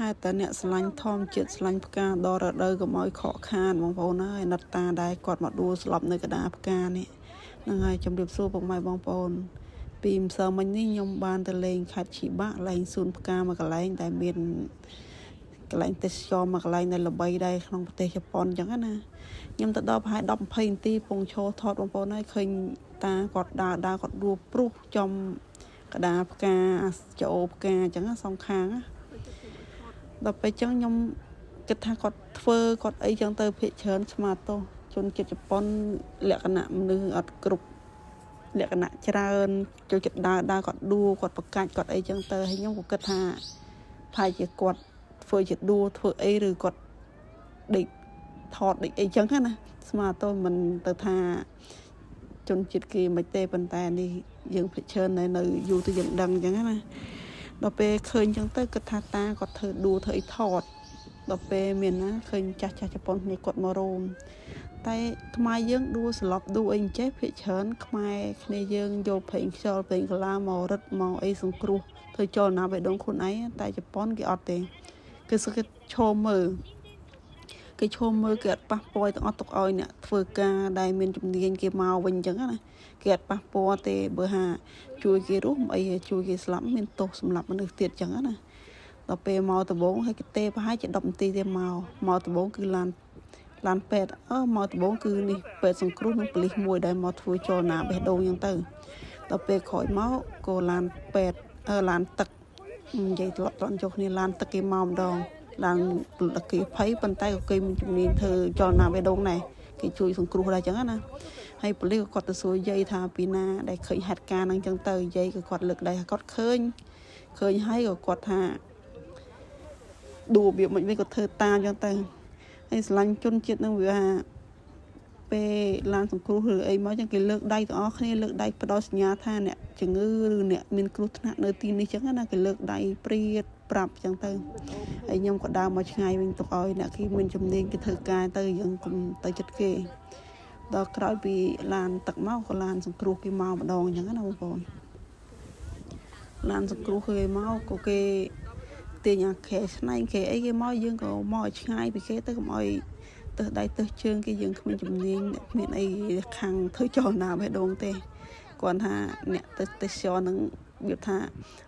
ហេតុតែអ្នកស្រឡាញ់ធម្មជាតិស្រឡាញ់ផ្កាដល់រដូវកុំឲ្យខកខានបងប្អូនហើយអាណិតតាដែរគាត់មកដួលស្លាប់នៅកណ្ដាលផ្កានេះហ្នឹងហើយជំរាបសួរពុកម៉ែបងប្អូន ពីម្សិលមិញនេះខ្ញុំបានទៅលេងខេត្តឈីបាក់លែងសួនផ្កាមួយកន្លែងដែលមានកន្លែងទេសចរមួយកន្លែងដែលល្បីដែរក្នុងប្រទេសជប៉ុនអញ្ចឹងណាខ្ញុំទៅដល់ប្រហែល10 20នាទីពងឈរថតបងប្អូនហើយឃើញតាគាត់ដើរដើរគាត់ដួលព្រុសចំកដាផ្កាចូលផ្កាអញ្ចឹងសងខាងណាដល់ពេលអញ្ចឹងខ្ញុំគិតថាគាត់ធ្វើគាត់អីចឹងទៅភាកច្រើនស្មាតោជនជាតិជប៉ុនលក្ខណៈមនុស្សអត់គ្រប់ លក្ខណៈច្រើនចូលចិត្តដើរដើរគាត់ដួលគាត់ប្រកាច់គាត់អីចឹងទៅហើយខ្ញុំក៏គិតថាប្រហែលជាគាត់ធ្វើជាដួលធ្វើអីឬគាត់ដេកថតដេកអីចឹងណាស្មាតមិនទៅថាជនជាតិគេមិនទេប៉ុន្តែនេះយើងភិកច្រើននៅនៅយូរទៅយើងដឹងចឹងណាដល់ពេលឃើញចឹងទៅគិតថាតាគាត់ធ្វើដួលធ្វើអីថតដល់ពេលមានណាឃើញចាស់ចាស់ជប៉ុនគ្នាគាត់មករោម តែខ្មែរយើងដួលស្លាប់ដួលអីអញ្ចេះភាគច្រើនខ្មែរគ្នាយើងយកប្រេងខ្យល់ប្រេងកាឡាមករឹតមកអីសង្គ្រោះធ្វើចលនាបេះដូងខ្លួនឯងតែជប៉ុនគេអត់ទេគឺសគេឈរមើលគេឈរមើលគេអត់ប៉ះពាល់ទាំងអស់ទុកឲ្យអ្នកធ្វើការដែលមានជំនាញគេមកវិញអញ្ចឹងណាគេអត់ប៉ះពាល់ទេបើថាជួយគេរស់មិនអីជួយគេស្លាប់មានទោសសម្រាប់មនុស្សទៀតអញ្ចឹងណាដល់ពេលមកដំបងហើយគេទេប្រហែលជា10នាទីទេមកមកដំបងគឺឡាន ឡានពេទ្យអឺមកដំបូងគឺនេះពេទ្យសង្គ្រោះនិងប៉ូលីសមួយដែលមកធ្វើចលនាបេះដូងអញ្ចឹងទៅដល់ពេលក្រោយមកក៏ឡានពេទ្យអឺឡានទឹកនិយាយត្រឡប់ត្រឡប់ចូលគ្នាឡានទឹកគេមកម្ដងឡានពលិកគេភ័យប៉ុន្តែក៏គេមានជំនាញធ្វើចលនាបេះដូងដែរគេជួយសង្គ្រោះដែរអញ្ចឹងណាហើយប៉ូលីសក៏គាត់ទៅសួរយាយថាពីណាដែលឃើញហេតុការណ៍ហ្នឹងអញ្ចឹងទៅយាយក៏គាត់លើកដៃថាគាត់ឃើញឃើញហើយក៏គាត់ថាដួលរបៀបមិនវិញគាត់ធ្វើតាមអញ្ចឹងទៅ ហើយស្រឡាញ់ជនជាតិនឹងវាថាពេលឡានសង្គ្រោះឬអីមកចឹងគេលើកដៃទាំងអស់គ្នាលើកដៃផ្ដល់សញ្ញាថាអ្នកជំងឺឬអ្នកមានគ្រោះថ្នាក់នៅទីនេះចឹងណាគេលើកដៃព្រាតប្រាប់ចឹងទៅហើយខ្ញុំក៏ដើរមកឆ្ងាយវិញទុកឲ្យអ្នកគេមានជំនាញគេធ្វើការទៅយើងកុំទៅចិត្តគេដល់ក្រោយពីឡានទឹកមកក៏ឡានសង្គ្រោះគេមកម្ដងចឹងណាបងប្អូនឡានសង្គ្រោះគេមកក៏គេ ទាញអាខែស្នែងគេអីគេមកយើងក៏មកឲ្យឆ្ងាយពីគេទៅកុំឲ្យទើសដៃទើសជើងគេយើងគ្មានជំនាញគ្មានអីខាងធ្វើចលនាបេះដូងទេគាត់ថាអ្នកទៅទេសចរនឹងវាថា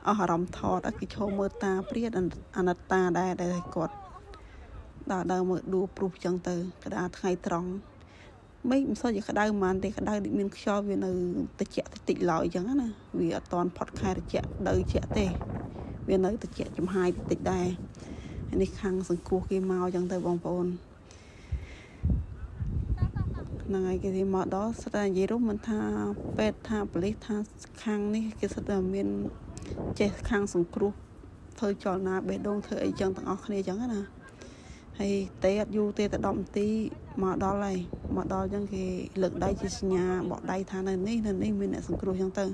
អស់អារម្មណ៍ថតគេឈរមើលតាព្រាតអាណិតតាដែរដែលគាត់ដើរដើរមើលដួលព្រុសចឹងទៅក្តារថ្ងៃត្រង់មេឃមិនសូវជាក្តៅហ្មងទេក្តៅដូចមានខ្យល់វានៅតិចតិចតិចឡើយចឹងណាវាអត់តន់ផុតខែត្រជាក់ដៅជាក់ទេ វានៅតិចចំហាយតិចដែរហើយនេះខាងសង្គ្រោះគេមកចឹងទៅបងប្អូនហ្នឹងហើយគេមកដល់ស្ដាយនិយាយរួមមិនថាពេទ្យថាប៉ូលីសថាខាងនេះគេសិតតែមានចេះខាងសង្គ្រោះធ្វើចលនាបេះដូងធ្វើអីចឹងទាំងអស់គ្នាចឹងណាហើយទេអត់យូរទេតែ10នាទីមកដល់ហើយមកដល់ចឹងគេលើកដៃជាសញ្ញាបកដៃថានៅនេះនៅនេះមានអ្នកសង្គ្រោះចឹងទៅ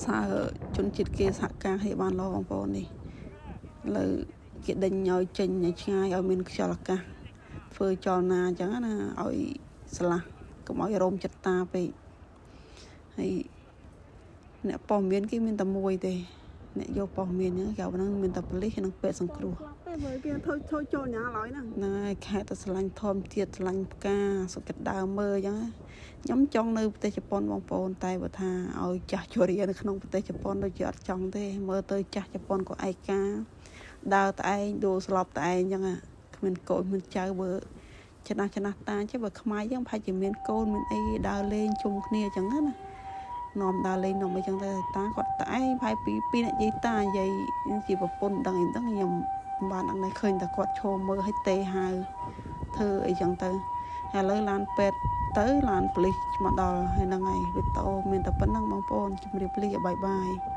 សើជនជាតិគេសហការគ្នាបានល្អបងប្អូននេះឥឡូវគេដេញឲ្យចេញឲ្យឆ្ងាយឲ្យមានខ្យល់អាកាសធ្វើចលនាអញ្ចឹងណាឲ្យស្លាស់កុំឲ្យរោមចិត្តតាពេកហើយអ្នកប៉ុស្តិ៍មានគេមានតែមួយទេអ្នកយកប៉ុស្តិ៍មានអញ្ចឹងគេហ្នឹងមានតែប៉ូលីសនិងពេទ្យសង្គ្រោះ ពេលមើលគេធ្វើធ្វើចូលញ៉ាឡើយហ្នឹង ហ្នឹងហើយខេត្តតែស្រឡាញ់ធម្មជាតិស្រឡាញ់ផ្កាសុខចិត្តដើមមើលអញ្ចឹងណាខ្ញុំចង់នៅប្រទេសជប៉ុនបងប្អូនតែបើថាឲ្យចាស់ជរានៅក្នុងប្រទេសជប៉ុនដូចជាអត់ចង់ទេមើលទៅចាស់ជប៉ុនក៏ឯកាដើរតែឯងដួលស្លាប់តែឯងអញ្ចឹងណាគ្មានកូនគ្មានចៅបើចំណាស់ចំណាស់តាចេះបើខ្មែរយើងប្រហែលជាមានកូនមានអីដើរលេងជុំគ្នាអញ្ចឹងណានាំដើរលេងនាំអីចឹងទៅតាគាត់តែឯងប្រហែលពីពីអ្នកយាយតាយាយជាប្រពន្ធដឹងអីដឹងខ្ញុំមិនបានដឹងដែរឃើញតែគាត់ឈរមើលឲ្យទេហៅធ្វើអីចឹងទៅហើយឥឡូវឡានពេទ្យទៅឡានប៉ូលីសមកដល់ហើយហ្នឹងហើយវីដេអូមានតែប៉ុណ្្នឹងបងប្អូនជម្រាបលា bye bye.